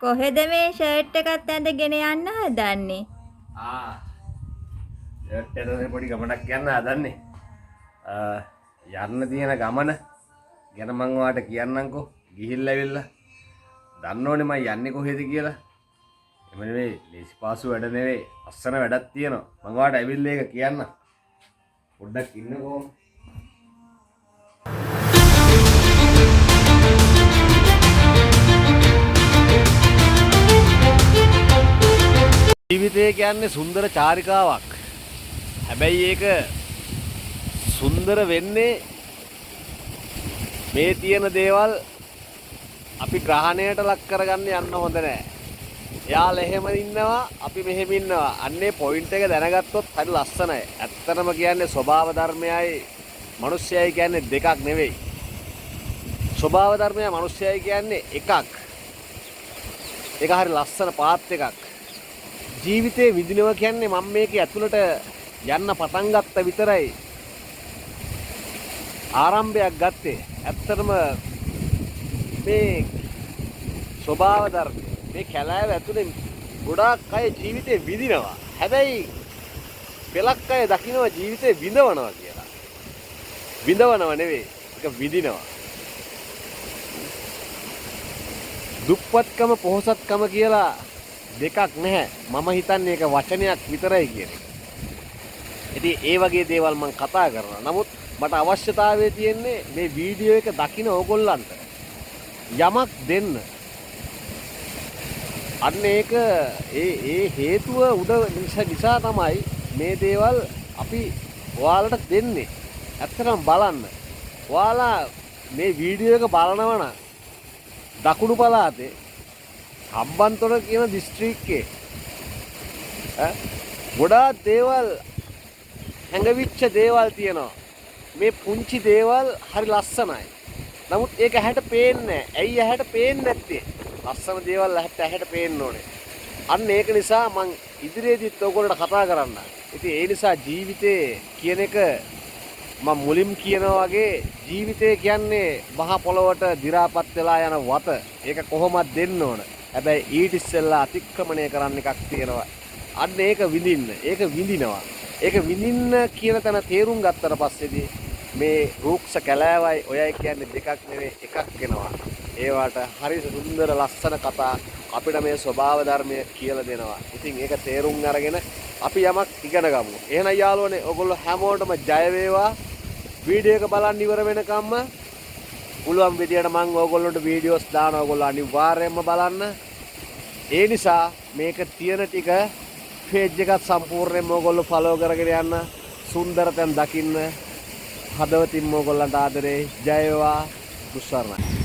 කොහෙද මේ ෂර්ට් එකත් ඇඳගෙන යන්න හදන්නේ? ආ ෂර්ට් ඇඳගෙන පොඩි ගමනක් යන්න හදන්නේ. යන්න තියෙන ගමන ගැන මං ඔයාට කියන්නම්කෝ. ගිහිල්ලා ඇවිල්ලා දන්න ඕනේ මං යන්නේ කොහෙද කියලා. එහෙම නෙවෙයි, ලේසි පාසු වැඩ නෙවෙයි, ලස්සන වැඩක් තියෙනවා. මං ඔයාට ඇවිල්ලා ඒක කියන්න. පොඩ්ඩක් ඉන්නකෝ. ජීවිතය කියන්නේ සුන්දර චාරිකාවක්. හැබැයි ඒක සුන්දර වෙන්නේ මේ තියෙන දේවල් අපි ග්‍රහණයට ලක් කරගන්න යන්න හොඳ නෑ. එයාලා එහෙම ඉන්නවා, අපි මෙහෙම ඉන්නවා. අන්නේ පොයින්ට් එක දැනගත්තොත් හරි ලස්සනයි. ඇත්තටම කියන්නේ ස්වභාව ධර්මයයි මිනිස්සයයි කියන්නේ දෙකක් නෙවෙයි. ස්වභාව ධර්මයයි මිනිස්සයයි කියන්නේ එකක්. ඒක හරි ලස්සන පාත් එකක්. ජීවිතේ විඳිනවා කියන්නේ මම මේකේ ඇතුළට යන්න පටන් ගත්ත විතරයි ආරම්භයක් ගත්තේ. ඇත්තටම මේ ස්වභාව ධර්ම මේ කැලෑව ඇතුලේ ගොඩාක් අය ජීවිතේ විඳිනවා. හැබැයි පෙලක් අය දකිනවා ජීවිතේ විඳවනවා කියලා. විඳවනව නෙවෙයි, ඒක විඳිනවා. දුප්පත්කම පොහොසත්කම කියලා දෙකක් නැහැ. මම හිතන්නේ ඒක වචනයක් විතරයි කියන එක. ඉතින් ඒ වගේ දේවල් මං කතා කරනවා. නමුත් මට අවශ්‍යතාවය තියෙන්නේ මේ වීඩියෝ එක දකින ඕගොල්ලන්ට යමක් දෙන්න. අන්න ඒක ඒ හේතුව උඩ නිසා තමයි මේ දේවල් අපි ඔයාලට දෙන්නේ. ඇත්තටම බලන්න. ඔයාලා මේ වීඩියෝ එක බලනවා නම් දකුණු පළාතේ හම්බන්තොට කියන දිස්ත්‍රික්කේ ගොඩාක් දේවල් හැඟවිච්ච දේවල් තියෙනවා. මේ පුංචි දේවල් හරි ලස්සනයි. නමුත් ඒක ඇහැට පේන්නේ නැහැ. ඇයි ඇහැට පේන්නේ නැත්තේ? ලස්සන දේවල් ඇහැට පේන්න ඕනේ. අන්න ඒක නිසා මං ඉදිරියේදීත් ඔයගොල්ලන්ට කතා කරන්න. ඉතින් ඒ නිසා ජීවිතේ කියන එක මං මුලින් කියනවා වගේ ජීවිතේ කියන්නේ මහ පොළොවට දි รา පත් වෙලා යන වත. ඒක කොහොමද දෙන්න ඕන? හැබැයි ඊට ඉස්සෙල්ලා අතික්‍රමණය කරන්න එකක් තියෙනවා. අන්න ඒක විඳින්න. ඒක විඳිනවා. ඒක විඳින්න කියන තැන තේරුම් ගත්තට පස්සේදී මේ රූක්ෂ කැලෑවයි ඔයයි කියන්නේ දෙකක් නෙවෙයි එකක් වෙනවා. ඒවට හරි සුන්දර ලස්සන කතා අපිට මේ ස්වභාව ධර්මය කියලා දෙනවා. ඉතින් ඒක තේරුම් අරගෙන අපි යමක් ඉගෙන ගමු. එහෙනම් යාළුවනේ ඔයගොල්ලෝ හැමෝටම ජය වේවා. වීඩියෝ එක බලන් ඉවර වෙනකම්ම පුළුවන් විදියට මං ඕගොල්ලන්ට වීඩියෝස් දානවා. ඕගොල්ලෝ අනිවාර්යයෙන්ම බලන්න. ඒ නිසා මේක තියෙන ටික පේජ් එකත් සම්පූර්ණයෙන්ම ඕගොල්ලෝ ෆලෝ කරගෙන යන්න. සුන්දර තැන් දකින්න. හදවතින්ම ඕගොල්ලන්ට ආදරේ. ජය වේවා. දුස්සරණයි.